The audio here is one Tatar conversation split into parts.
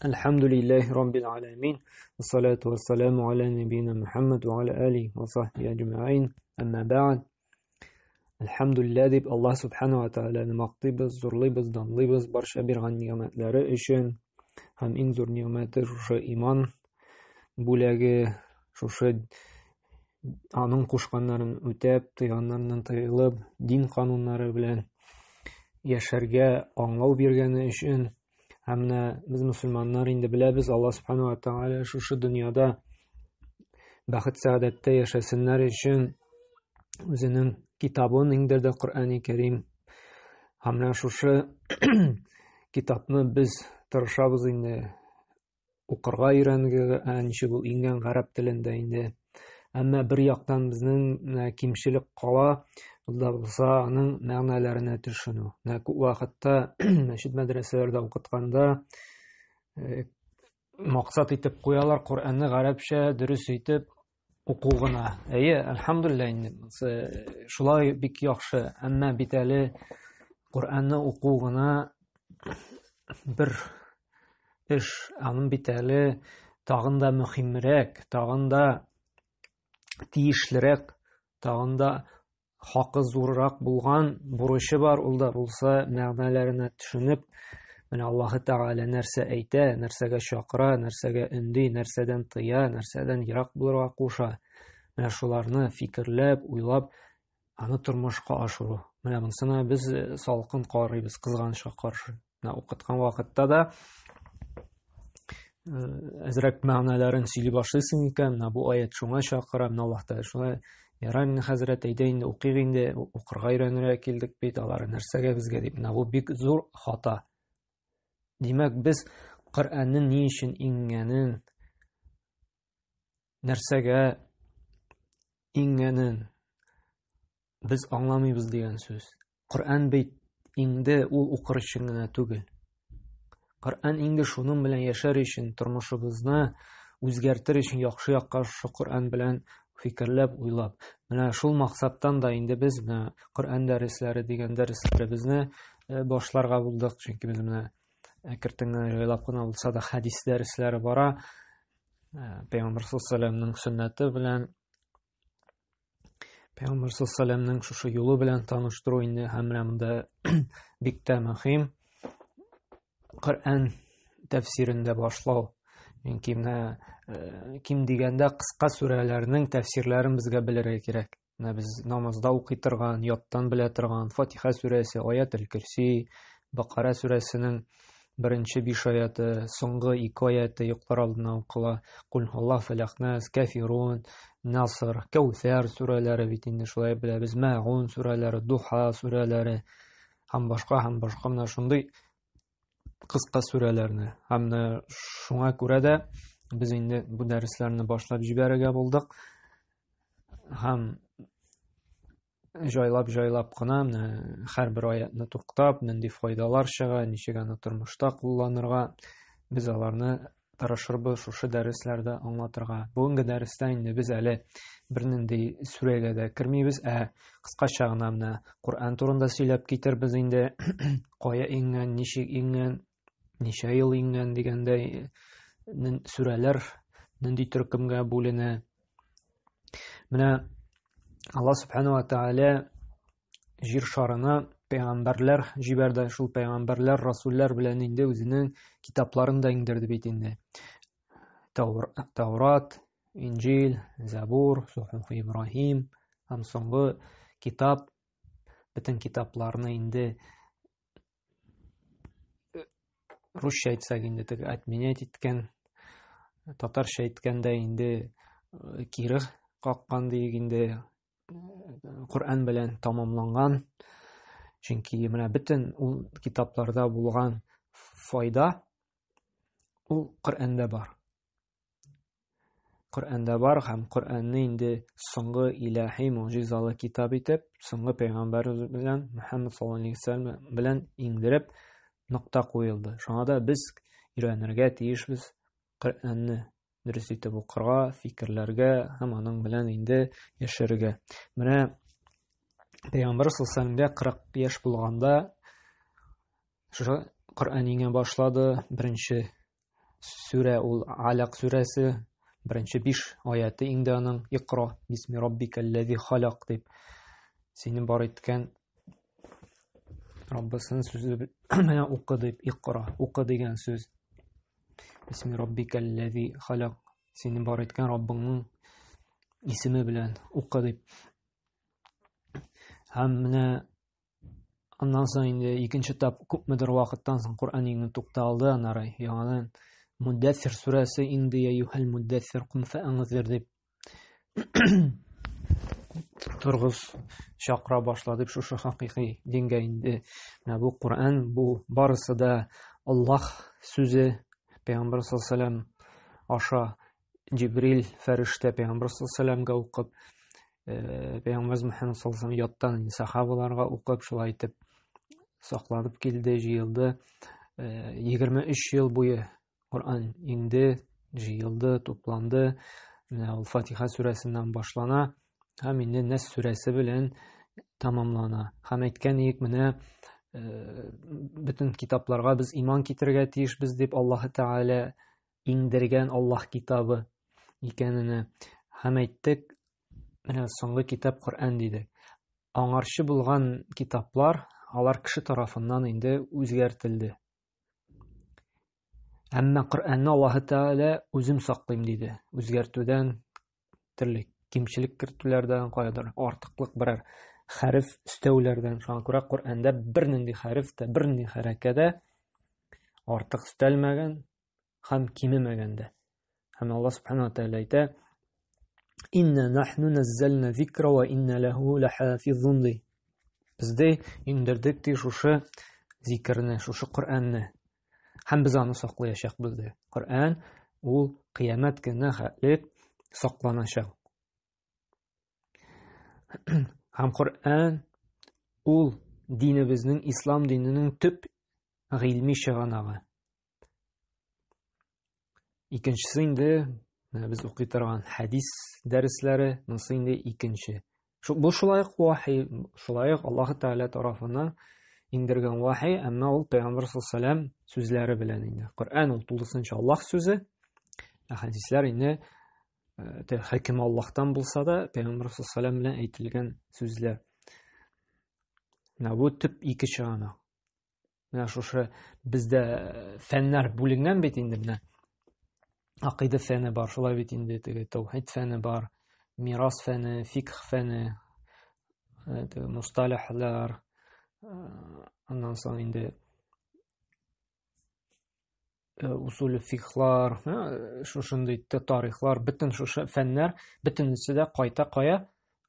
Әлхәмдүлилләһи раббил аләмин. Вассалату вассаламу аля набийна Мухаммад ва аля алихи ва сахбихи аҗмаин. Әмма бәгъд. Әлхәмдүлилләһ дип Аллаһ субхану ва тааляны мактыйбыз, зурлыйбыз, данлыйбыз барча биргән нигъмәтләре өчен. Һәм иң зур нигъмәте шушы иман бүләге, шушы аның кушканнарын үтәп, тыйганнарыннан тыелып, дин кануннары белән яшәргә аңлау биргәне өчен. Һәм менә без мөселманнар инде беләбез, Алла субхану ва тааля шушы дөньяда бәхет сәгадәттә яшәсеннәр өчен үзенең китабын иңдерде Коръәни Кәрим. Һәм менә шушы китапны без тырышабыз инде укырга өйрәнергә, ничек ул иңгән гарәп телендә инде. Әмма бер яктан безнең менә кимчелек кала, ул да булса аның мәгънәләренә төшенү. Менә күп вакытта мәчет мәдрәсәләрдә укытканда э, максат итеп куялар Коръәнне гарәпчә дөрес итеп уку гына. Әйе, әлхәмдүлилләһ инде монысы шулай бик яхшы. Әмма бит әле Коръәнне уку гына бер эш, аның бит әле тагын да мөһимрәк, тагын да тиешлерәк, тагын да хакы зуррак булган бурычы бар, ул да булса мәгънәләренә төшенеп, менә Аллаһы Тәгалә нәрсә әйтә, нәрсәгә чакыра, нәрсәгә өнди, нәрсәдән тыя, нәрсәдән ерак булырга куша. Менә шуларны фикерләп, уйлап, аны тормышка ашыру. Менә монысына без э, салкын карыйбыз, кызганычка каршы. Менә укыткан вакытта да э, әзрәк мәгънәләрен сөйли башлыйсың икән, менә бу аят шуңа чакыра, менә Аллаһ Тәгалә шулай ярар инде хәзрәт, әйдә инде укыйк инде, укырга өйрәнергә килдек бит, алар нәрсәгә безгә дип. Менә бу бик зур хата. Димәк, без Коръәннең ни өчен иңгәнен, нәрсәгә иңгәнен без аңламыйбыз дигән сүз. Коръән бит инде ул укыр өчен генә түгел. Коръән инде шуның белән яшәр өчен, тормышыбызны үзгәртер өчен яхшы якка шушы Коръән белән фикерләп, уйлап. Менә шул максаттан да инде без менә Коръән дәресләре дигән дәресләребезне э, башларга булдык, чөнки без менә әкертен генә җайлап кына булса да хәдис дәресләре бара. Э, Пәйгамбәр саллаллаху алейһи сөннәте белән Пәйгамбәр саллаллаху шушы юлы белән таныштыру инде һәм менә монда бик тә мөһим Коръән тәфсирендә башлау. Чөнки менә э, ким дигәндә кыска сүрәләрнең тәфсирләрен безгә белергә кирәк. Менә без намазда укый торган, яттан белә торган Фатиха сүрәсе, Аятел-Көрси, Бакара сүрәсенең беренче биш аяты, соңгы ике аяты йоклар алдыннан укыла. Кул Аллаһ, Фәләк, Нас, Кәфирун, Наср, Кәүсәр сүрәләре бит инде шулай беләбез. Мәгун сүрәләре, Духа сүрәләре һәм башка һәм башка менә шундый кыска сүрәләрне. Һәм менә шуңа күрә дә без инде бу дәресләрне башлап җибәрергә булдык. Һәм җайлап-җайлап кына менә һәрбер аятны туктап, нинди файдалар чыга, ничек аны тормышта кулланырга, без аларны тырышырбыз шушы дәресләрдә аңлатырга. Бүгенге дәрестә инде без әле бернинди сүрәгә дә кермибез, ә кыскача гына менә Коръән турында сөйләп китербез инде. Кая иңгән, ничек иңгән, ничә ел иңгән дигәндәй сүрәләр нинди төркемгә бүленә. Менә Алла Субхану ва Тааля җир шарына пәйгамбәрләр җибәрде. Шул пәйгамбәрләр, расуллар белән инде үзенең китапларын да иңдерде бит инде. Таурат, Инҗил, Забур, Сухуф Ибраһим һәм соңгы китап, бөтен китапларны инде русча әйтсәк инде теге отменять иткән, татарча әйткәндә инде э, кире каккан диек инде э, Коръән белән тамамланган. Чөнки менә бөтен ул китапларда булган файда ул Коръәндә бар. Коръәндә бар һәм Коръәнне инде соңгы илаһи могҗизалы китап итеп, соңгы пәйгамбәр белән Мөхәммәд саллаллаһу алейһи вәсәлләм белән иңдереп нокта куелды. Шуңа да без өйрәнергә тиешбез Коръәнне дөрес итеп укырга, фикерләргә һәм аның белән инде яшәргә. Менә Пәйгамбәр саллаллаһу алейһи вәсәлләмгә 40 яшь булганда шушы Коръән иңә башлады, беренче сүрә ул Алак сүрәсе, беренче 5 аяты инде аның Икра бисми раббикаллази халак дип сине бар иткән Раббысының сүзе менә укы дип икра, укы дигән сүз. Бисми раббикаллази халак сине бар иткән Раббыңның исеме белән укы дип. Һәм менә аннан соң инде икенче этап күпмедер вакыттан соң Коръән инде тукталды, аннары яңадан Муддассир сүрәсе инде я юхал муддассир кум фәанзир дип торгыз чакыра башлады шушы хакыйкый дингә инде. Менә бу Коръән, бу барысы да Аллаһ сүзе, Пәйгамбәр саллаллаһу алейһи аша Җибрил фәрештә Пәйгамбәр саллаллаһу алейһи укып, Пәйгамбәр Мөхәммәд саллаллаһу алейһи яттан сахабаларга укып, шулай итеп сакланып килде, җыелды. 23 ел буе Коръән инде җыелды, тупланды. Менә ул Фатиха сүрәсеннән башлана һәм инде Нәс сүрәсе белән тамамлана. Һәм әйткән идек, менә бөтен китапларга без иман китерергә тиешбез дип Аллаһы Тәгалә иңдергән Аллаһ китабы икәненә. Һәм әйттек, менә соңгы китап Коръән дидек. Аңарчы булган китаплар, алар кеше тарафыннан инде үзгәртелде. Әмма Коръәнне Аллаһы Тәгалә үзем саклыйм диде. Үзгәртүдән, төрле кимчелек кертүләрдән, каядыр артыклык берәр хәреф өстәүләрдән. Шуңа күрә Коръәндә бернинди хәреф тә, бернинди хәрәкә дә артык өстәлмәгән һәм кимемәгән дә. Һәм Аллаһ Субхану ва Тәгалә әйтә: "Инна нахну наззална зикра ва инна лаху лахафизун" ди. Без ди иңдердек ди шушы зикерне, шушы Коръәнне. Һәм без аны саклаячакбыз ди. Коръән ул кыямәт көненә хәтле сакланачак. Һәм Коръән ул динебезнең, ислам диненең төп гыйльми чыганагы. Икенчесе инде менә без укый торган хәдис дәресләре, монысы инде икенче. Бу шулай ук вахи, шулай ук Аллаһ Тәгалә тарафыннан иңдергән вахи, әмма ул Пәйгамбәр саллаллаһу алейһи сүзләре белән инде. Коръән ул тулысынча Аллаһ сүзе, ә хәдисләр инде хаким Аллаһтан булса да, Пәйгамбәр саллаллаһу алейһи белән әйтелгән сүзләр. Менә бу төп ике чыганак. Менә шушы бездә фәннәр бүленгән бит инде менә. Акыйда фәне бар, шулай бит инде теге таухид фәне бар, мирас фәне, фикх фәне, теге мусталахлар, аннан соң инде усулы фикхлар, шушындый тарихлар, бөтен шушы фәннәр, бөтенесе дә кайта кая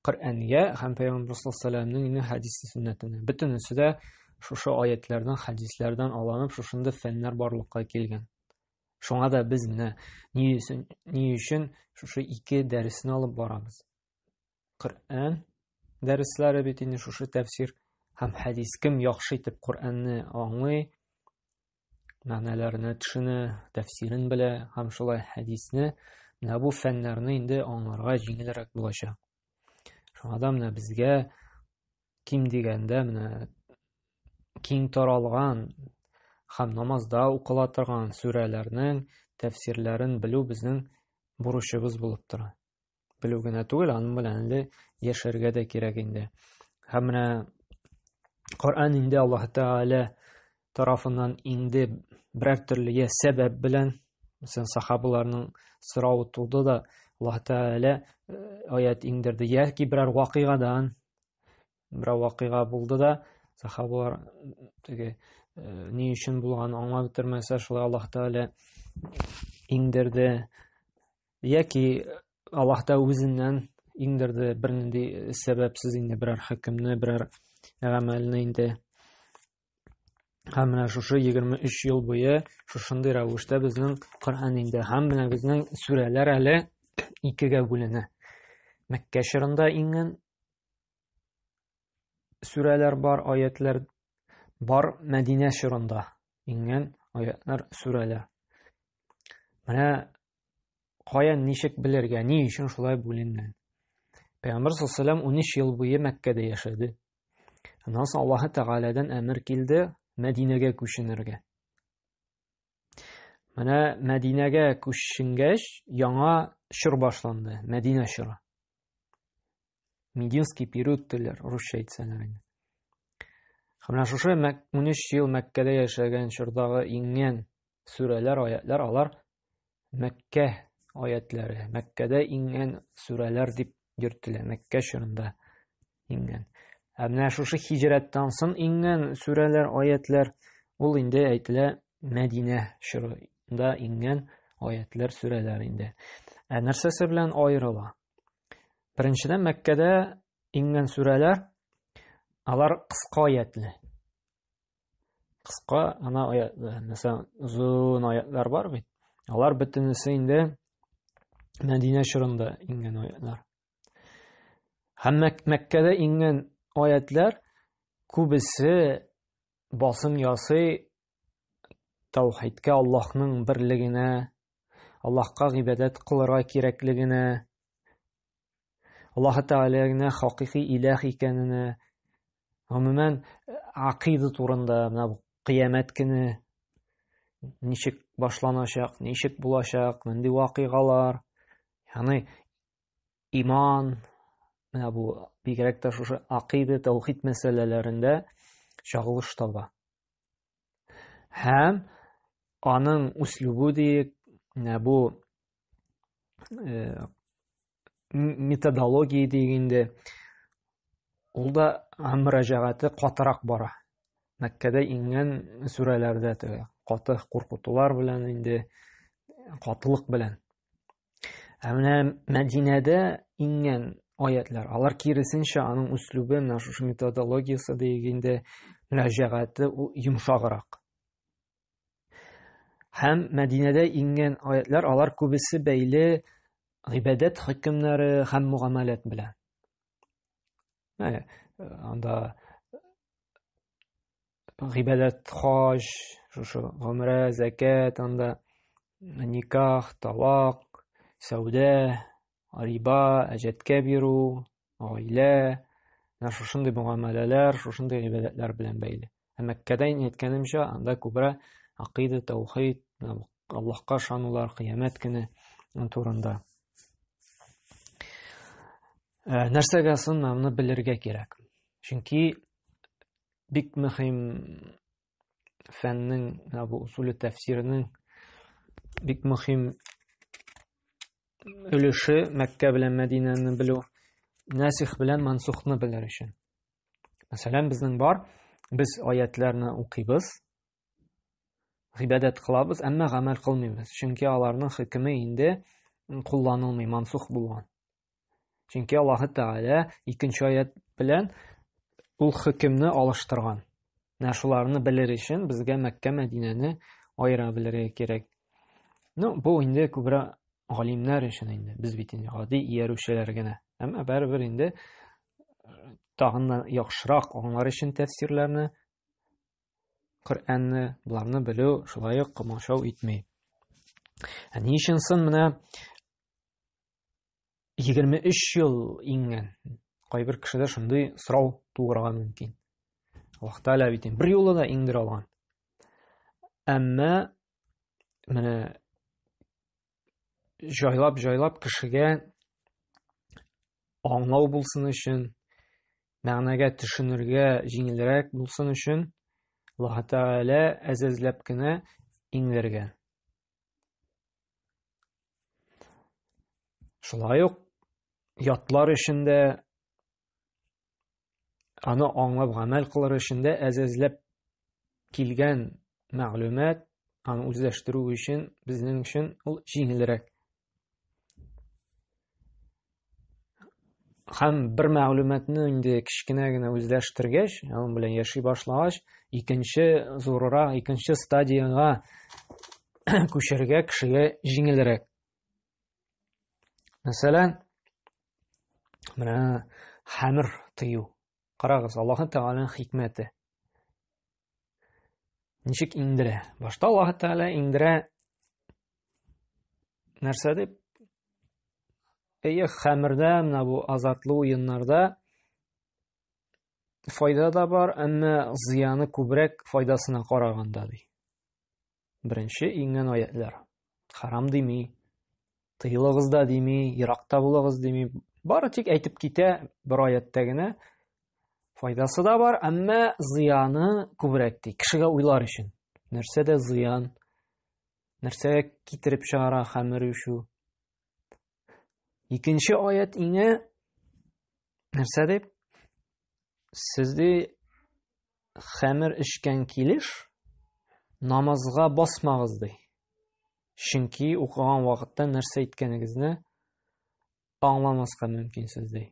Коръәнгә һәм Пәйгамбәр саллаллаһу алейһи вәсәлләмнең хәдис сөннәтенә. Бөтенесе дә шушы аятлардан, хәдисләрдән алынып, шушындый фәннәр барлыкка килгән. Шуңа да без менә ни өчен, ни өчен шушы ике дәресне алып барабыз. Коръән дәресләре бит инде шушы тәфсир һәм хәдис. Кем яхшы итеп Коръәнне аңлый, мәгънәләренә төшенә, тәфсирен белә һәм шулай хәдисне, менә бу фәннәрне инде аңларга җиңелрәк булачак. Шуңа да менә безгә ким дигәндә менә киң таралган һәм намазда укыла торган сүрәләрнең тәфсирләрен белү безнең бурычыбыз булып тора. Белү генә түгел, аның белән инде яшәргә дә кирәк инде. Һәм менә Коръән инде Аллаһ Тәгалә тарафыннан инде берәр төрле я сәбәп белән, мәсәлән, сахабаларның соравы туды да, Аллаһ Тәгалә аят иңдерде, яки берәр вакыйгадан, берәр вакыйга булды да, сахабалар теге ни өчен булганын аңлап бетермәсә, шулай Аллаһ Тәгалә иңдерде. Яки Аллаһ та үзеннән иңдерде бернинди сәбәпсез инде берәр хөкемне, берәр гамәлне инде. Һәм менә шушы 23 ел буе шушындый рәвештә безнең Коръән инде. Һәм менә безнең сүрәләр әле икегә бүленә. Мәккә чорында иңгән сүрәләр бар, аятлар бар, Мәдинә чорында иңгән аятлар, сүрәләр. Менә каян ничек белергә, ни өчен шулай бүленгән? Пәйгамбәр саллаллаһу алейһи 13 ел буе Мәккәдә яшәде. Аннан соң Аллаһы Тәгаләдән әмер килде Мәдинәгә күченергә. Менә Мәдинәгә күченгәч, яңа чор башланды, Мәдинә чоры. Мединский период диләр, русча әйтсәләр инде. Һәм менә шушы 13 ел Мәккәдә яшәгән чордагы иңгән сүрәләр, аятлар, алар Мәккә аятлары, Мәккәдә иңгән сүрәләр дип йөртелә, Мәккә чорында иңгән. Ә менә шушы хиҗрәттән соң иңгән сүрәләр, аятлар, ул инде әйтелә Мәдинә чорында иңгән аятлар, сүрәләр инде. Ә нәрсәсе белән аерыла? Беренчедән, Мәккәдә иңгән сүрәләр алар кыска аятлы. Кыска ана аятлы. Мәсәлән, озын аятлар бар бит. Алар бөтенесе инде Мәдинә чорында иңгән аятлар. Һәм Мәккәдә иңгән аятлар күбесе басым ясый таухидка, Аллаһның берлегенә, Аллаһка гыйбадәт кылырга кирәклегенә, Аллаһ Тәгалә генә хакыйкый иләһ икәненә, гомумән, акыйда турында, менә бу кыямәт көне ничек башланачак, ничек булачак, нинди вакыйгалар, ягъни иман, менә бу бигрәк тә шушы акыйда, таухид мәсьәләләрендә чагылыш таба. Һәм аның услюбы диек, менә бу э, методология диек инде, ул да мөрәҗәгате катырак бара. Мәккәдә иңгән сүрәләрдә теге каты куркытулар белән инде катылык белән. Ә менә Мәдинәдә иңгән аятлар, алар киресенчә аның услюбы, менә шушы методологиясе диек инде, мөрәҗәгате ул йомшаграк. Һәм Мәдинәдә иңгән аятлар, алар күбесе бәйле гыйбадәт хөкемнәре һәм мөгамәләт белән. Ә, анда гыйбадәт, хаҗ, шушы гомрә, зәкәт, анда никах, талак, сәүдә, риба, әҗәткә бирү, гаилә, менә шушындый мөгамәләләр, шушындый гыйбадәтләр белән бәйле. Ә Мәккәдә инде әйткәнемчә, анда күбрәк акыйда, таухид, Аллаһка ышанулар, кыямәт көне турында. Ә, нәрсәгә соң моны белергә кирәк? Чөнки бик мөһим фәннең, менә бу усуле тәфсирнең бик мөһим өлеше Мәккә белән Мәдинәне белү, нәсих белән мансухны белер өчен. Мәсәлән, безнең бар, без аятларны укыйбыз, гыйбадәт кылабыз, әмма гамәл кылмыйбыз. Чөнки аларның хөкеме инде кулланылмый, мансух булган. Чөнки Аллаһы Тәгалә икенче аят белән ул хөкемне алыштырган. Менә шуларны белер өчен безгә Мәккә, Мәдинәне аера белергә кирәк. Ну, бу инде күбрәк галимнәр өчен инде. Без бит инде гади иярүчеләр генә. Әмма барыбер инде тагын да яхшырак аңлар өчен тәфсирләрне, Коръәнне, боларны белү шулай ук комачау итми. Ә ни өчен соң менә 23 ел иңгән? Кайбер кешедә шундый сорау туырга мөмкин. Аллаһ Тәгалә бит бер юлы да иңдерә алган. Әмма менә җайлап-җайлап кешегә аңлау булсын өчен, мәгънәгә төшенергә җиңелрәк булсын өчен Аллаһ Тәгалә әзәзләп кенә иңдергән. Шулай ук ятлар өчен дә аны аңлап гамәл кылыр өчен дә әзәзләп килгән мәгълүмат аны үзләштерү өчен безнең өчен ул җиңелрәк. Һәм бер мәгълүматны инде кечкенә генә үзләштергәч, аның белән яши башлагач, икенче зуррак, икенче стадиягә күчәргә кешегә җиңелрәк. Мәсәлән, менә хәмер тыю. Карагыз, Аллаһы Тәгаләнең хикмәте. Ничек иңдерә? Башта Аллаһы Тәгалә иңдерә нәрсә дип? Әйе, хәмердә, менә бу азартлы уеннарда файда да бар, әмма зыяны күбрәк файдасына караганда ди. Беренче иңгән аятлар. Харам дими, тыелыгыз да дими, еракта булыгыз дими. Бары тик әйтеп китә бер аяттә генә. Файдасы да бар, әмма зыяны күбрәк ди. Кешегә уйлар өчен. Нәрсә дә зыян, нәрсәгә китереп чыгара хәмер эчү. Икенче аят иңә нәрсә дип? Сез ди хәмер эчкән килеш намазга басмагыз ди. Чөнки укыган вакытта нәрсә әйткәнегезне аңламаска мөмкинсез ди.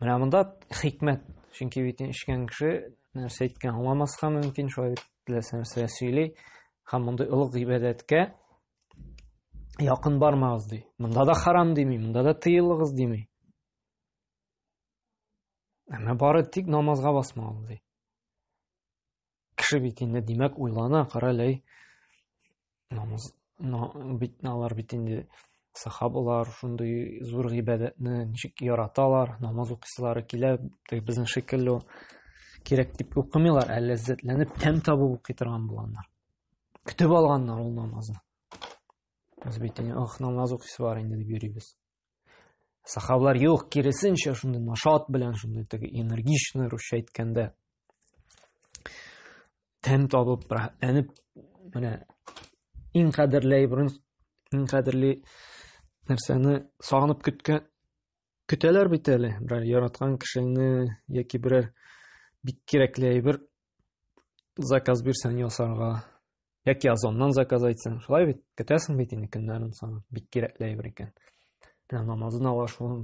Менә монда хикмәт. Чөнки бит эчкән кеше нәрсә әйткән аңламаска мөмкин, шулай бит теләсә нәрсә сөйли. Һәм мондый олуг гыйбадәткә якын бармагыз ди. Монда да харам дими, монда да тыелыгыз дими. Әмма бары тик намазга басмагыз ди. Кеше бит инде, димәк, уйлана, каралей. Намаз бит алар бит инде сахабалар шундый зур гыйбадәтне ничек яраталар, намаз укысылары килә, безнең шикелле кирәк дип укымыйлар, ә ләззәтләнеп тәм табып укый торган булганнар. Көтеп алганнар ул намазны. Без бит инде, ох, намаз укыйсы бар инде дип йөрибез. Сахабалар юк, киресенчә шундый нашат белән, шундый теге энергичный русча әйткәндә тәм табып, рәхәтләнеп, менә иң кадерле әйберен, иң кадерле нәрсәне сагынып көткән көтәләр бит әле. Берәр яраткан кешеңне яки берәр бик кирәкле әйбер заказ бирсәң ясарга, яки Озоннан заказ айтсаң, шулай бит, көтәсең бит инде көннәрен санап, бик кирәкле әйбер икән. Менә намазын ала шул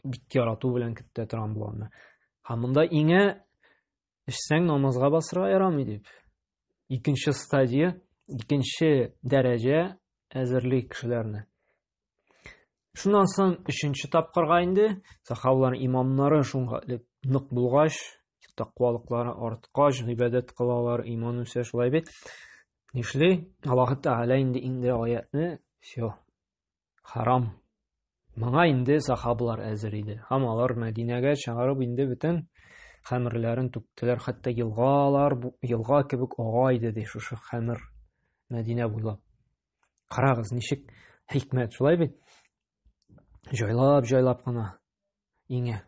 бик ярату белән көтә торган булганны. Һәм монда иңә эчсәң намазга басырга ярамый дип. Икенче стадия, икенче дәрәҗә әзерли кешеләрне. Шуннан соң өченче тапкырга инде сахабалар имамнары шуңа нык булгач, тәкъвалыклары арткач, гыйбадәт кылалар, иман үсә, шулай бит. Нишли? Аллаһ Тәгалә инде иңдерә аятны, все. Харам. Моңа инде сахабалар әзер иде. Һәм алар Мәдинәгә чыгарып инде бөтен хәмерләрен түктеләр, хәтта елгалар, елга кебек ага иде ди шушы хәмер Мәдинә буйлап. Карагыз, ничек хикмәт, шулай бит? Җайлап, җайлап кына иңә.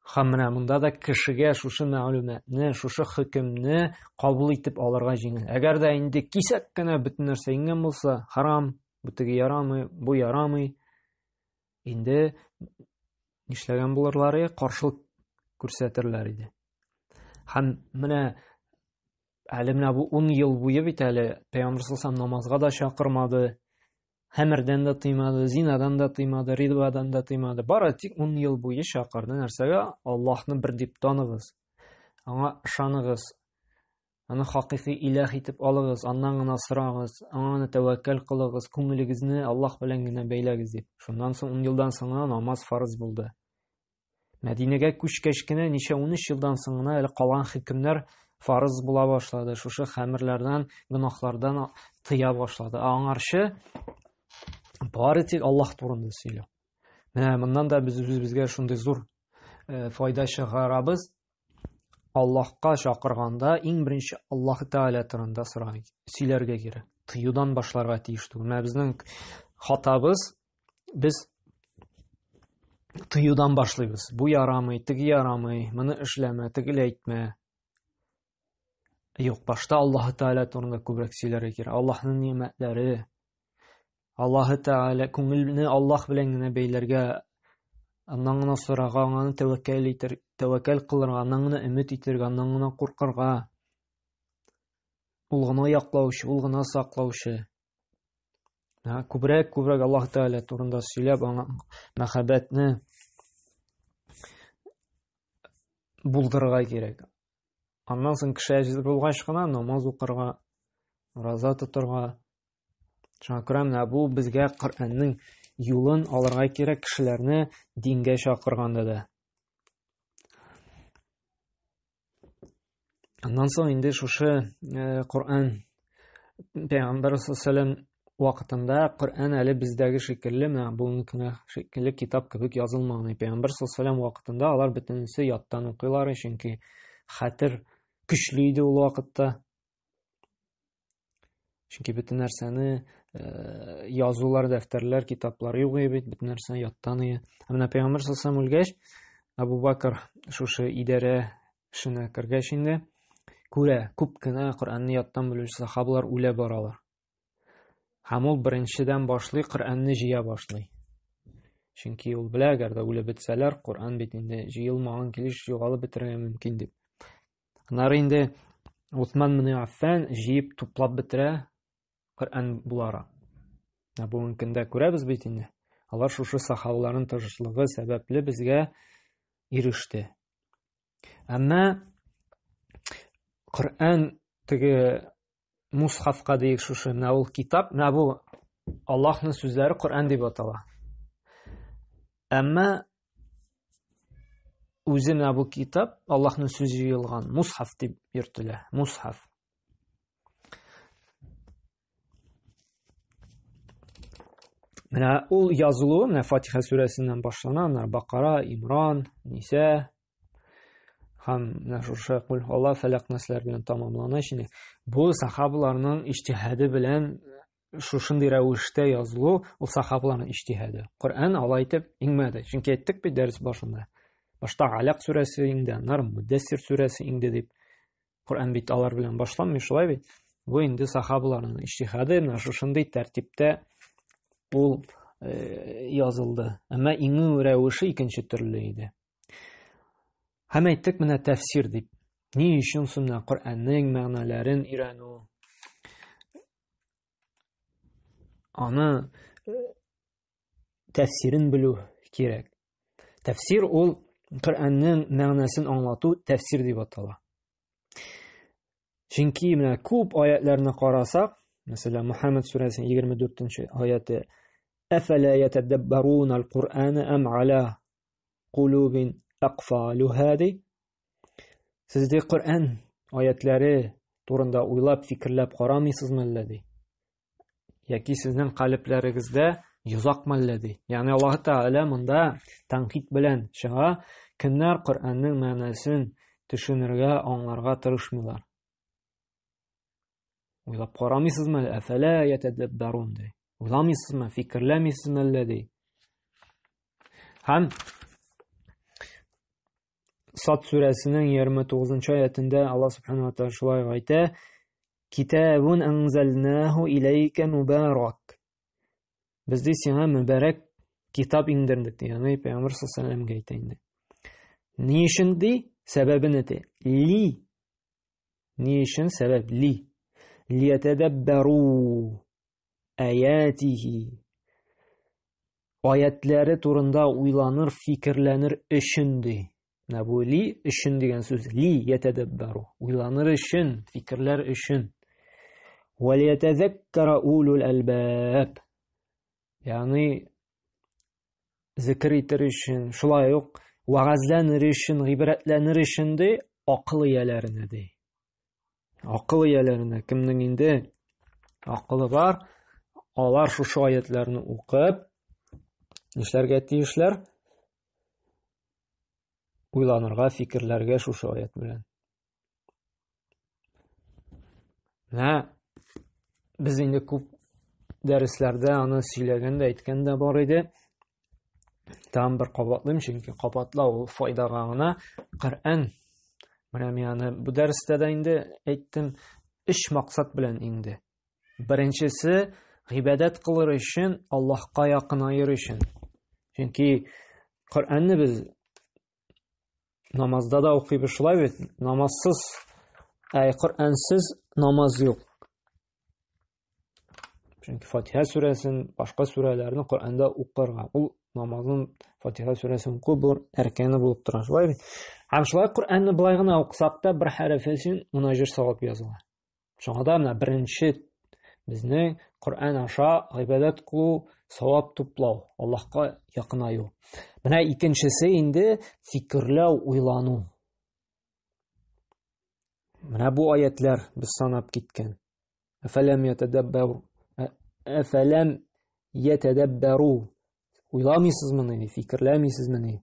Һәм менә монда да кешегә шушы мәгълүматны, шушы хөкемне кабул итеп алырга җиңел. Әгәр дә инде кисәк кенә бөтен нәрсә иңгән булса, харам, бу теге ярамый, бу ярамый, инде нишләгән булырлар иде, каршылык күрсәтерләр иде. Һәм менә Әле менә бу 10 ел буе бит әле Пәйгамбер саллаллаху намазга да чакырмады, хәмердән дә тыймады, зинадан да тыймады, рибадан да тыймады. Бары тик 10 ел буе чакырды нәрсәгә? Аллаһны бер дип таныгыз. Аңа ышаныгыз. Аны хакыйкый иләһ итеп алыгыз, аннан гына сорагыз, аңа гына тәвәккәл кылыгыз, күңелегезне Аллаһ белән генә бәйләгез дип. Шуннан соң 10 елдан соң гына намаз фарыз булды. Мәдинәгә күчкәч кенә ничә 13 елдан соң гына әле калган хөкемнәр фарыз була башлады. Шушы хәмерләрдән, гөнаһлардан тыя башлады. Ә аңарчы бары тик Аллаһ турында сөйләү. Менә моннан да без үзебезгә шундый зур э, файда чыгарабыз. Аллаһка чакырганда иң беренче Аллаһ Тәгалә турында сорау сөйләргә кирәк. Тыюдан башларга тиеш түгел. Менә безнең хатабыз без тыюдан башлыйбыз. Бу ярамый, теге ярамый, моны эшләмә, тегеле әйтмә. Юк, башта Аллаһ Тәгалә турында күбрәк сөйләргә кирәк. Аллаһның ни'мәтләре, Аллаһ Тәгалә күңелне Аллаһ белән генә бәйләргә, аннан гына сорарга, аңа тәвәккәл итер, тәвәккәл кылырга, аннан гына өмет итәргә, аннан гына куркырга. Ул гына яклаучы, ул гына саклаучы. Күбрәк, күбрәк Аллаһ Тәгалә турында сөйләп, аңа мәхәббәтне булдырырга кирәк. Аннан соң кеше әзер булгач кына намаз укырга, ураза тотырга. Шуңа күрә менә бу безгә Коръәннең юлын алырга кирәк кешеләрне дингә чакырганда да. Аннан соң инде шушы э, Коръән Пәйгамбәр саллаллаху вакытында Коръән әле бездәге шикелле менә бүгенге көнгә шикелле китап кебек язылмаган. Пәйгамбәр саллаллаху вакытында алар бөтенесе яттан укыйлар, чөнки хәтер көчле иде ул вакытта. Чөнки бөтен нәрсәне э, язулар, дәфтәрләр, китаплар юк иде бит, бөтен нәрсәне яттан иде. Ә менә Пәйгамбәр саллаллаху үлгәч, Абу Бакр шушы идарә эшенә кергәч инде, күрә, күп кенә Коръәнне яттан белүче сахабалар үлә баралар. Һәм ул беренчедән башлый Коръәнне җыя башлый. Чөнки ул белә, әгәр дә үлеп бетсәләр, Коръән бит инде җыелмаган килеш югалып бетерергә мөмкин дип. Аннары инде Усман ибн Аффан җыеп туплап бетерә Коръән буларак. Ә бүгенге көндә күрәбез бит инде. Алар шушы сахабаларның тырышлыгы сәбәпле безгә иреште. Әмма Коръән теге мусхафка диек шушы менә ул китап, менә бу Аллаһның сүзләре Коръән дип атала. Әмма үзе менә бу китап Аллаһның сүзе җыелган мусхаф дип йөртелә. Мусхаф. Менә ул язылуы менә Фатиха сүрәсеннән башлана, менә Бакара, Имран, Ниса һәм менә шушы Кул Алла, Фәләк, Наслар белән тамамлана. Чөнки бу сахабаларның иҗтиһады белән шушындый рәвештә язылу ул сахабаларның иҗтиһады. Коръән алай итеп иңмәде. Чөнки әйттек бит дәрес башында. Башта Аляк сүрәсе иңде, аннары Муддассир сүрәсе иңде дип. Коръән бит алар белән башланмый, шулай бит. Бу инде сахабаларның иҗтиһады, менә шушындый тәртиптә ул э, язылды. Әмма иңү рәвеше икенче төрле иде. Һәм әйттек менә тәфсир дип. Ни өчен соң менә Коръәннең мәгънәләрен өйрәнү, аны э, тәфсирен белү кирәк. Тәфсир ул Коръәннең мәгънәсен аңлату тәфсир дип атала. Чөнки менә күп аятларны карасак, мәсәлән, Мухаммад сүрәсенең 24-нче аяты Әфәлә ятадаббарун ал-Кур'ана ам аля кулубин акфалуха ди. Сез ди Коръән аятлары турында уйлап, фикерләп карамыйсызмы әллә ди? Яки сезнең калебләрегездә йозакмы әллә ди? Ягъни Аллаһ Тәгалә монда тәнкыйть белән чыга, кемнәр Коръәннең мәгънәсен төшенергә, аңларга тырышмыйлар. Уйлап карамыйсызмы әллә? Әфәлә ятәдәббәрун ди. Уйламыйсызмы, фикерләмисезме әллә ди. Һәм Сат сүрәсенең 29 аятендә Аллаһ субхана ва тааля шулай әйтә: Китабун анзалнаху иләйкә мубарак. Без ди сиңа мөбарәк китап иңдердек, ди. Ягъни Пәйгамбәр саллаллаху алейһи ва әйтә инде. Ни өчен ди? Сәбәбен әйтә. Ли. Ни өчен сәбәп ли? Лиятәдәббәру аятихи. Аятләре турында уйланыр, фикерләнер өчен ди. Менә бу ли өчен дигән сүз. Ли ятәдәббәру. Уйланыр өчен, фикерләр өчен. Ва лиятәзәккара улул әлбаб. Ягъни зикр итер өчен, шулай ук вәгазьләнер өчен, гыйбрәтләнер өчен ди, акыл ияләренә ди. Акыл ияләренә, кемнең инде акылы бар, алар шушы аятларны укып, нишләргә тиешләр? Уйланырга, фикерләргә шушы аят белән. Менә без инде күп дәресләрдә аны сөйләгән дә, әйткән дә бар иде. Тагын бер кабатлыйм, чөнки кабатлау ул файдага гына. Коръән менә мин аны бу дәрестә дә инде әйттем, өч максат белән инде. Беренчесе гыйбадәт кылыр өчен, Аллаһка якынаер өчен. Чөнки Коръәнне без намазда да укыйбыз шулай бит. Намазсыз, әй, Коръәнсез намаз юк. Чөнки Фатиха сүрәсен, башка сүрәләрне Коръәндә укырга. Ул намазның Фатиха сүрәсен уку бу әркәне булып тора. Шулай бит. Һәм шулай Коръәнне былай гына укысак та бер хәрефе өчен ун әҗер савап языла. Шуңа да менә беренче безнең Коръән аша гыйбадәт кылу, савап туплау, Аллаһка якынаю. Менә икенчесе инде фикерләү, уйлану. Менә бу аятлар без санап киткән. Әфәләм ятәдәббәру. Әфәләм ятәдәббәру. Уйламыйсызмыни, фикерләмисезмени?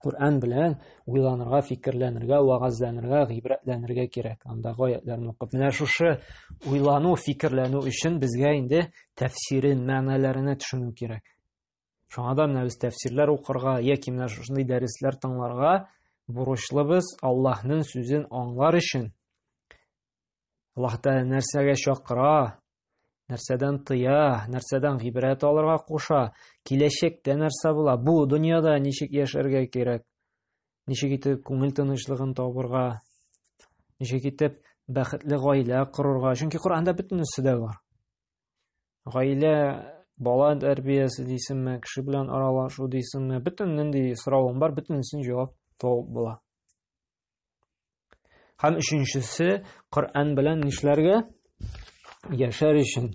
Коръән белән уйланырга, фикерләнергә, вәгазьләнергә, гыйбрәтләнергә кирәк. Андагы аятларны укып. Менә шушы уйлану, фикерләнү өчен безгә инде тәфсирен, мәгънәләренә төшенү кирәк. Шуңа да менә без тәфсирләр укырга яки менә шушындый дәресләр тыңларга бурычлыбыз Аллаһның сүзен аңлар өчен. Аллаһ Тәгалә нәрсәгә чакыра, нәрсәдән тыя, нәрсәдән гыйбрәт алырга куша, киләчәктә нәрсә була, бу дөньяда ничек яшәргә кирәк, ничек итеп күңел тынычлыгын табырга, ничек итеп бәхетле гаилә корырга. Чөнки Коръәндә бөтенесе дә бар. Гаилә, бала тәрбиясе дисеңме, кеше белән аралашу дисеңме, бөтен нинди соравың бар, бөтенесен җавап табып була. Һәм өченчесе, Коръән белән нишләргә? Яшәр өчен.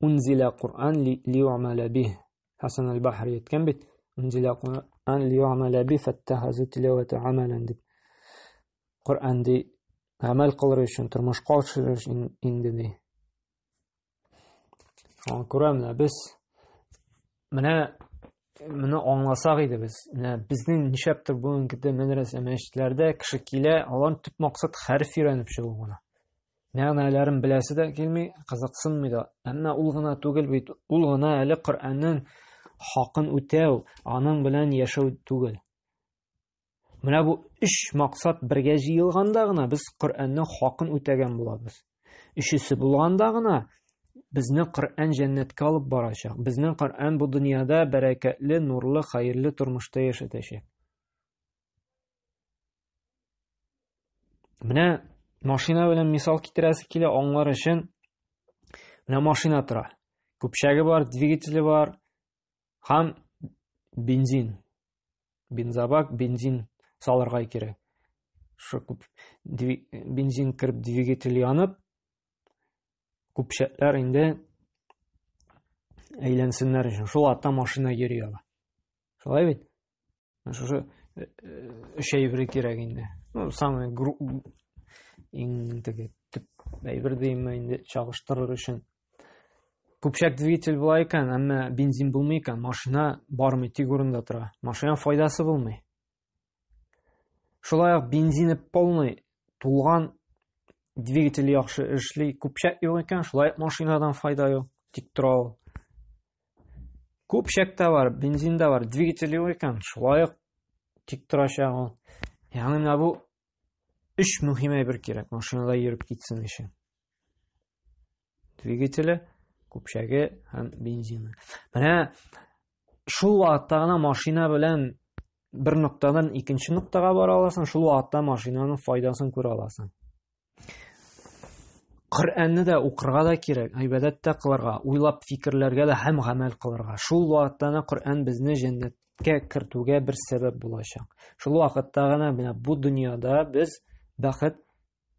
Унзиля Коръән лию'мәлә бих. Хасан аль-Бахри әйткән бит, Унзиля Коръән лию'мәлә бих фәттәхазу тилавата амалан дип. Коръән ди, гамәл кылыр өчен, тормышка ашырыр өчен инде ди. Шуңа күрә менә без менә моны аңласак иде без. Менә безнең нишләптер бүгенге көндә мәдрәсә мәчетләрдә кеше килә, аларның төп максат хәреф өйрәнеп чыгу гына. Мәгънәләрен беләсе дә килми, кызыксынмый да. Әмма ул гына түгел бит, ул гына әле Коръәннең хакын үтәү, аның белән яшәү түгел. Менә бу өч максат бергә җыелганда гына без Коръәннең хакын үтәгән булабыз. Өчесе булганда гына безне Коръән җәннәткә алып барачак. Безне Коръән бу дөньяда бәрәкәтле, нурлы, хәерле тормышта яшәтәчәк. Менә машина белән мисал китерәсе килә аңлар өчен. Менә машина тора. Көпчәге бар, двигателе бар һәм бензин. Бензобак, бензин салырга кирәк. Шу күп бензин кереп двигатель янып, күпчәкләр инде әйләнсеннәр өчен. Шул атта машина йөри ала. Шулай бит? Шушы э, э, өч әйбер кирәк инде. Ну, самый гру... иң теге төп әйбер димме инде чагыштырыр өчен. Күпчәк двигатель була икән, әмма бензин булмый икән, машина бармый, тик урында тора. Машина файдасы булмый. Шулай ук бензины полный тулган двигатель яхшы эшли, күпчәк юк икән, шулай ук машинадан файда юк, тик тора ул. Күпчәк тә бар, бензин дә бар, двигатель юк икән, шулай ук тик торачак ул. Ягъни менә бу өч мөһим әйбер кирәк машинада йөреп китсен өчен. Двигателе, көпчәге һәм бензины. Менә шул вакытта гына машина белән бер ноктадан икенче ноктага бара аласың, шул вакытта машинаның файдасын күрә аласың. Коръәнне дә укырга да кирәк, гыйбадәт тә кылырга, уйлап фикерләргә дә һәм гамәл кылырга. Шул вакытта гына Коръән безне җәннәткә кертүгә бер сәбәп булачак. Шул вакытта гына менә бу дөньяда без бәхет,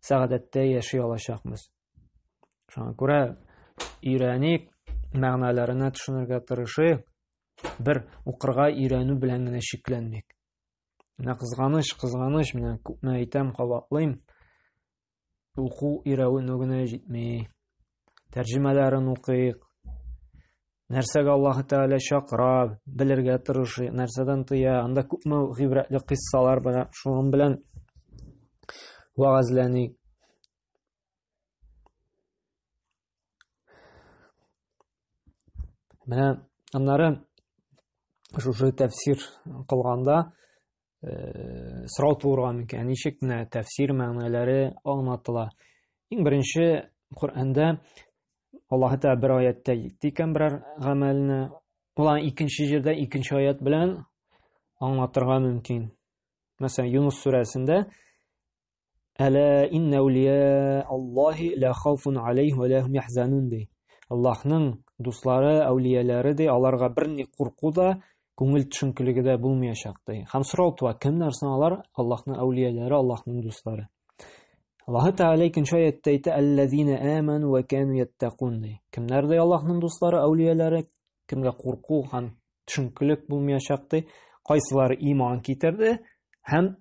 сәгадәттә яши алачакбыз. Шуңа күрә өйрәник, мәгънәләренә төшенергә тырышыйк. Бер укырга өйрәнү белән генә чикләнмик. Менә кызганыч, кызганыч, менә күпме әйтәм, кабатлыйм. Уку өйрәнү генә җитми. Тәрҗемәләрен укыйк. Нәрсәгә Аллаһ Тәгалә чакыра, белергә тырышыйк, нәрсәдән тыя. Анда күпме гыйбрәтле кыйссалар бар, шуның белән вәгазьләник. Менә аннары шушы тәфсир кылганда э, сорау туырга мөмкин. Ничек менә тәфсир мәгънәләре аңлатыла? Иң беренче Коръәндә Аллаһ Тәгалә бер аятта әйтте икән берәр гамәлне, ул аны икенче җирдә икенче аят белән аңлатырга мөмкин. Мәсәлән, Юнус сүрәсендә Әлә иннә әүлия Аллаһи ла хауфун алейхим ва ла хум яхзанун ди. Аллаһның дуслары, әүлияләре ди, аларга берни курку да, күңел төшенкелеге дә булмаячак ди. Һәм сорау туа, кемнәр соң алар? Аллаһның әүлияләре, Аллаһның дуслары. Аллаһ Тәгалә икенче аятта әйтә, Аллазина аману ва кану яттакун ди. Кемнәр ди Аллаһның дуслары, әүлияләре? Кемгә курку һәм төшенкелек булмаячак ди? Кайсылары иман китерде һәм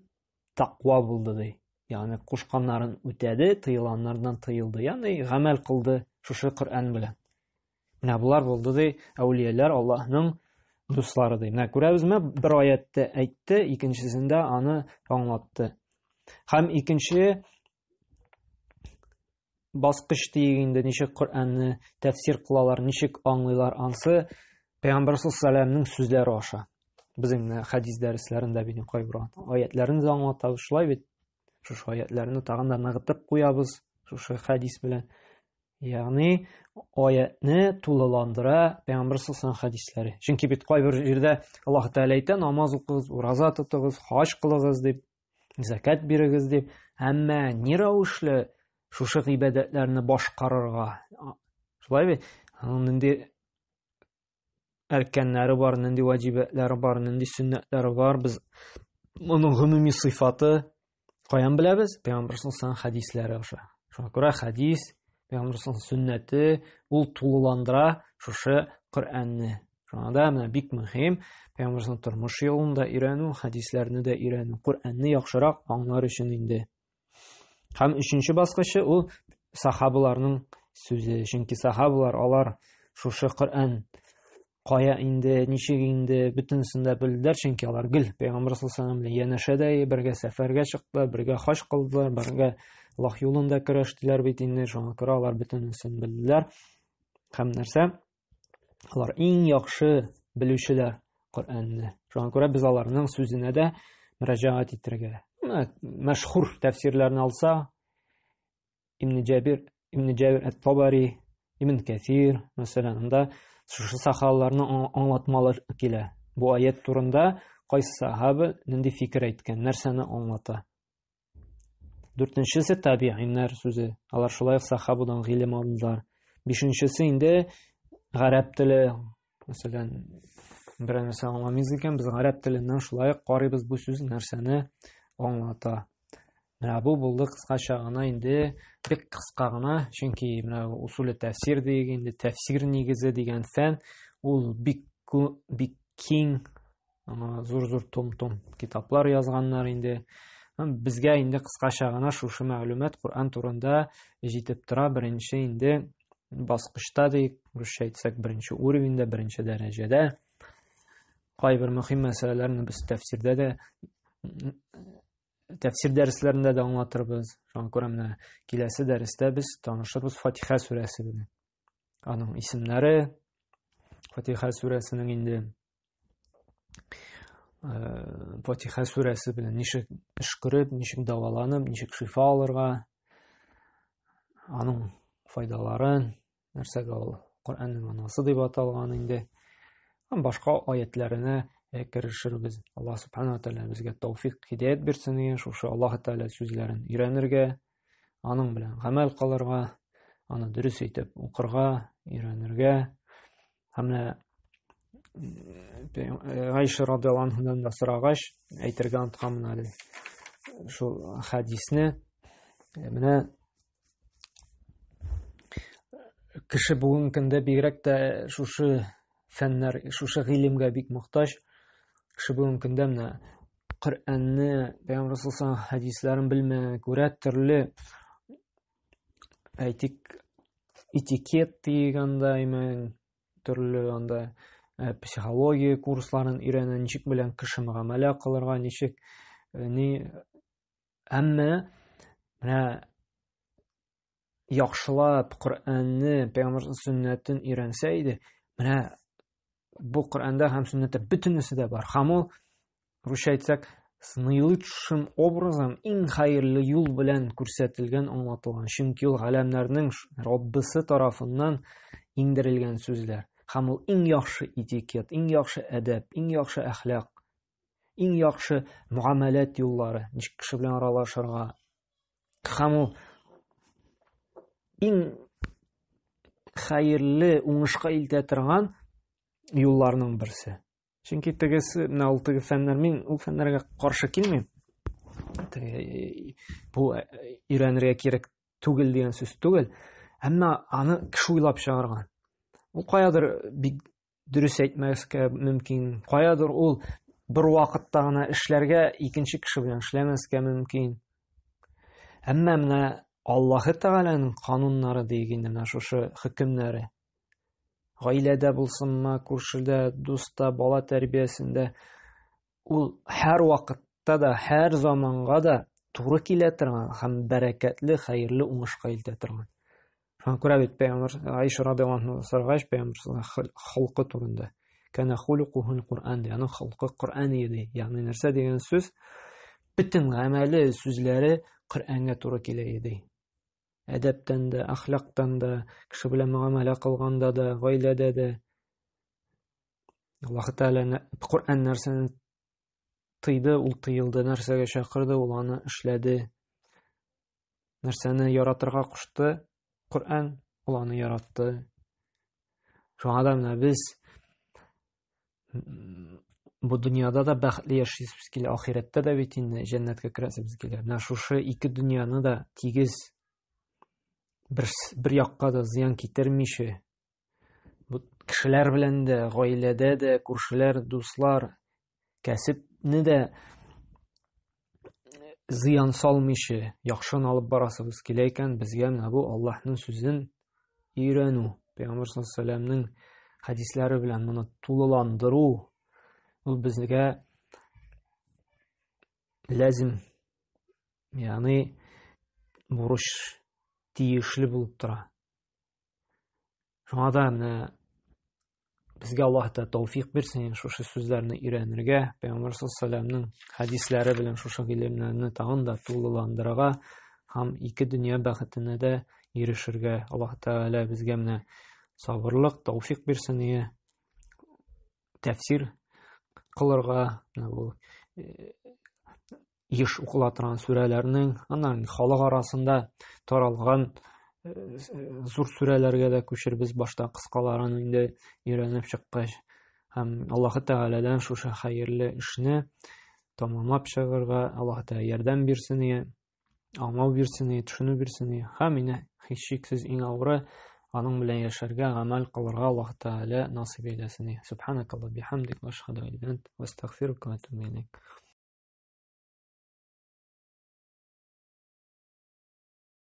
тақва булды ди. Ягъни кушканнарын үтәде, тыелганнардан тыелды. Ягъни гамәл кылды шушы Коръән белән. Менә болар булды ди әүлияләр Аллаһның дуслары ди. Менә күрәбезме, бер аятта әйтте, икенчесендә аны аңлатты. Һәм икенче баскыч диек инде, ничек Коръәнне тәфсир кылалар, ничек аңлыйлар, ансы Пәйгамбәр саллаллаһу сүзләре аша. Без инде хәдис дәресләрендә бит кайбер аятләрне дә аңлатабыз, шулай бит. Шушы аятләрне тагын да ныгытып куябыз шушы хәдис белән. Ягъни аятны тулыландыра Пәйгамбәр саллаллаһу хәдисләре. Чөнки бит кайбер җирдә Аллаһ Тәгалә әйтә, намаз укыгыз, ураза тотыгыз, хаҗ кылыгыз дип, зәкят бирегез дип. Әмма ни рәвешле шушы гыйбадәтләрне башкарырга? Шулай бит? Аның нинди әркәннәре бар, нинди ваҗибәтләре бар, нинди сөннәтләре бар. Без моның гомуми сыйфаты каян беләбез? Пәйгамбәр саллаллаһу хәдисләре аша. Шуңа күрә хәдис, Пәйгамбәр саллаллаһу сөннәте ул тулыландыра шушы Коръәнне. Шуңа да менә бик мөһим Пәйгамбәр тормыш юлын да өйрәнү, хәдисләрне дә өйрәнү, Коръәнне яхшырак аңлар өчен инде. Һәм өченче баскычы ул сахабаларның сүзе. Чөнки сахабалар алар шушы Коръән кая инде, ничек инде, бөтенесен дә белделәр, чөнки алар гел Пәйгамбәр саллаллаһу алейһи белән янәшәдә бергә сәфәргә чыктылар, бергә хаҗ кылдылар, бергә Аллаһ юлында көрәштеләр бит инде, шуңа күрә алар бөтенесен белделәр. Һәм нәрсә? Алар иң яхшы белүчеләр Коръәнне. Шуңа күрә без аларның сүзенә дә мөрәҗәгать итәргә. Мәшһүр тәфсирләрне алса, Ибн Җабир, Ибн Җабир әт-Табари, Ибн Кәсир, мәсәлән, анда шушы сахаларның аңлатмалары килә. Бу аят турында кайсы сахаба нинди фикер әйткән, нәрсәне аңлата. Дүртенчесе табииннәр сүзе. Алар шулай ук сахабадан гыйлем алдылар. Бишенчесе инде гарәп теле. Мәсәлән, берәр нәрсә аңламыйбыз икән, без гарәп теленнән шулай ук карыйбыз бу сүз нәрсәне аңлата. Менә бу булды кыскача гына инде, бик кыска гына, чөнки менә усуле тәфсир диек инде, тәфсир нигезе дигән фән, ул бик бик киң Аңа зур-зур том-том китаплар язганнар инде. Безгә инде кыскача гына шушы мәгълүмат Коръән турында җитеп тора. Беренче инде баскычта диек, русча әйтсәк, беренче уровеньдә, беренче дәрәҗәдә. Кайбер мөһим мәсьәләләрне без тәфсирдә дә тәфсир дәресләрендә дә аңлатырбыз. Шуңа күрә менә киләсе дәрестә без танышырбыз Фатиха сүрәсе белән. Аның исемнәре, Фатиха сүрәсенең инде Э, Фатиха сүрәсе белән ничек өшкереп, ничек дәваланып, ничек шифа алырга, аның файдаларын, нәрсәгә ул Коръәннең анасы дип аталган инде. Һәм башка аятләренә э, керешербез. Аллаһ субхана ва тәгалә безгә тәүфик, һидәят бирсен, шушы Аллаһ Тәгалә сүзләрен өйрәнергә, аның белән гамәл кылырга, аны дөрес итеп укырга, өйрәнергә. Һәм менә Гайша радиаллаһу анһудан да сорагач, әйтергә онытканмын әле шул хәдисне. Менә кеше бүгенге көндә бигрәк тә шушы фәннәр, шушы гыйлемгә бик мохтаҗ. Кеше бүгенге көндә менә Коръәнне, Пәйгамбәр саллаллаһу хәдисләрен белмәгәнгә күрә төрле әйтик, этикет дигәндәйме, төрле анда э, психология курсларын өйрәнә, ничек белән кеше мөгамәлә кылырга, ничек э, ни әмма менә яхшылап Коръәнне, пәйгамбәр сөннәтен өйрәнсә иде, менә бу Коръәндә һәм сөннәттә бөтенесе дә бар. Һәм ул русча әйтсәк, с наилучшим образом, иң хәерле юл белән күрсәтелгән, аңлатылган. Чөнки ул галәмнәрнең Раббысы тарафыннан иңдерелгән сүзләр. Һәм ул иң яхшы этикет, иң яхшы әдәп, иң яхшы әхлак, иң яхшы мөгамәләт юллары, ничек кеше белән аралашырга. Һәм ул иң хәерле уңышка илтә торган юлларның берсе. Чөнки тегесе, менә ул теге фәннәр, мин ул фәннәргә каршы килмим. Теге бу өйрәнергә кирәк түгел дигән сүз түгел. Әмма аны кеше уйлап чыгарган. Ул каядыр бик дөрес әйтмәскә мөмкин, каядыр ул бер вакытта гына эшләргә, икенче кеше белән эшләмәскә мөмкин. Әмма менә Аллаһы Тәгаләнең кануннары дигән менә шушы хөкемнәре. Гаиләдә булсынмы, күршедә, дуста, бала тәрбиясендә ул һәр вакытта да, һәр заманга да туры килә торган һәм бәрәкәтле, хәерле уңышка илтә торган. Шуңа күрә бит пәйгамбәр Аиша радиаллаһу анһа сорагач, пәйгамбәр холкы турында. Кана хулукухул Куръан ди, аның холкы Коръән иде. Ягъни нәрсә дигән сүз? Бөтен гамәле, сүзләре Коръәнгә туры килә иде. Әдәптән дә, әхлактан да, кеше белән мөгамәлә кылганда да, гаиләдә дә. Аллаһ Тәгалә Коръән нәрсәне тыйды, ул тыелды, нәрсәгә чакырды, ул аны эшләде. Нәрсәне яратырга кушты Коръән, ул аны яратты. Шуңа да менә без бу дөньяда да бәхетле яшисебез килә, ахирәттә дә бит инде җәннәткә керәсебез килә. Менә шушы ике дөньяны да тигез бер, бер якка да зыян китермичә, бу кешеләр белән дә, гаиләдә дә, күршеләр, дуслар, кәсепне дә зыян салмыйча яхшын алып барасыбыз килә икән, безгә менә бу Аллаһның сүзен өйрәнү, Пәйгамбәр саллаллаһу хәдисләре белән моны тулыландыру, ул безгә ләзим, ягъни бурыч тиешле булып тора. Шуңа да менә безгә Аллаһ та тәүфик бирсен шушы сүзләрне өйрәнергә, Пәйгамбәр саллаллаһу хәдисләре белән шушы гыйлемнәрне тагын да тулыландырырга һәм ике дөнья бәхетенә дә ирешергә. Аллаһ Тәгалә безгә менә сабырлык, тәүфик бирсен ие. Тәфсир кылырга, менә бу еш укыла торган сүрәләрнең, аннан халык арасында таралган зур сүрәләргә дә күчербез башта кыскаларын инде өйрәнеп чыккач. Һәм Аллаһы Тәгаләдән шушы хәерле эшне тамамлап чыгарга Аллаһы Тәгалә ярдәм бирсен ие. Аңлау бирсен, төшенү бирсен. Һәм инде һичшиксез иң авыры аның белән яшәргә, гамәл кылырга Аллаһ Тәгалә насыйп әйләсен. Субханакаллаһ бихамдик ва ашһаду ан ла иляха илля ант ва астагфирука ва атубу илейк.